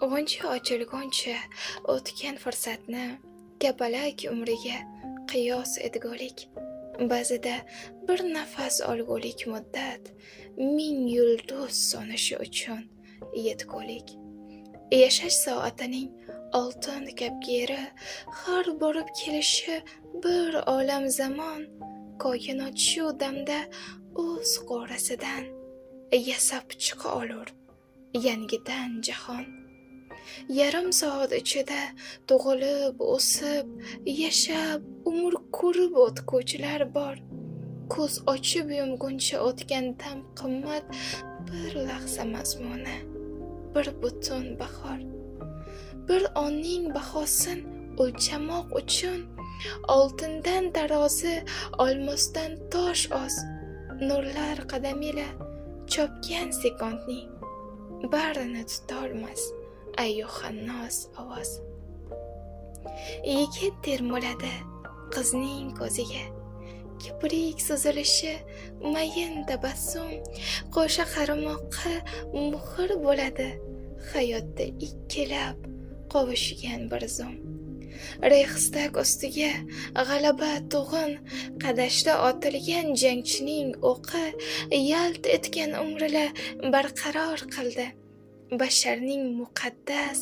G'uncha ochilguncha o'tgan fursatni kapalak umriga qiyos etgulik. Ba'zida bir nafas olgulik muddat ming yulduz so'nishi uchun yetgulik. Yashash soatining oltin kapgiri har borib kelishi bir olam zamon, koinot shu damda o'z qo'rasidan yasab chiqa olur yangidan jahon. Yarim soat ichida tug'ilib, o'sib, yashab, umr ko'rib o'tguvchilar bor. Ko'z ochib yumguncha o'tgan dam qimmat bir lahza mazmuni, bir butun bahor. Bir onning bahosin o'lchamoq uchun oltindan tarozi, olmosdan tosh oz. Nurlar qadamila chopgan sekundning barini tutolmas ayyuhannos ovoz. Yigit termuladi qizning ko'ziga, kiprik suzilishi mayin tabassum, qo'sha qarimoqqa muhr bo'ladi hayotda ikkilab qovushgan bir zum. Reyxstag ustiga g'alaba tug'in qadashda otilgan jangchining o'qi yalt etgan umrila barqaror qildi basharning muqaddas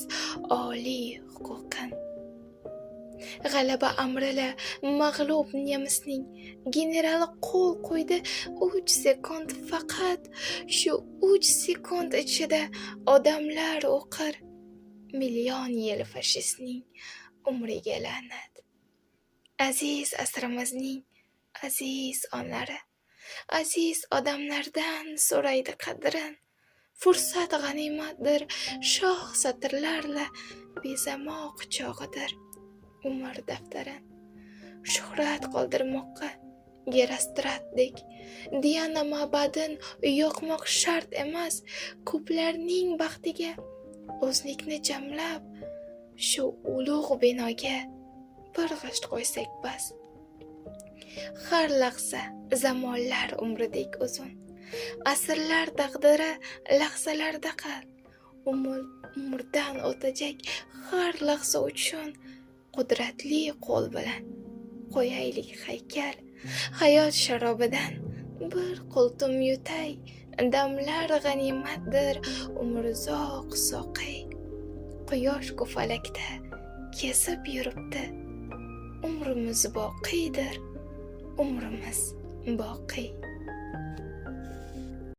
oliy huquqin. G'alaba amrila mag'lub nemisning generali qo'l qo'ydi 3 sekund, faqat shu 3 sekund ichida odamlar o'qir million yil fashistning umriga la'nat. Aziz asrimizning aziz onlari, aziz odamlardan so'raydi qadrin. Fursat g'animatdir, shoh satrlarla bezamoq chog'idir umr daftarin. Shuhrat qoldirmoqqa Gerostratdek Diana ma'badin yoqmoq shart emas, ko'plarning baxtiga o'zlikni jamlab shu ulug' binoga bir g'isht qo'ysak bas. Har lahza zamonlar umridek uzun, asrlar taqdiri lahzalarda qal. Umrdan o'tajak har lahza uchun qudratli qo'l bilan qo'yaylik haykal. Hayot sharobidan bir qultum yutay, damlar g'animatdir, umrzoq soqiy. Quyosh falakda kesib yuribdi, umrimiz boqiydir, umrimiz boqiy.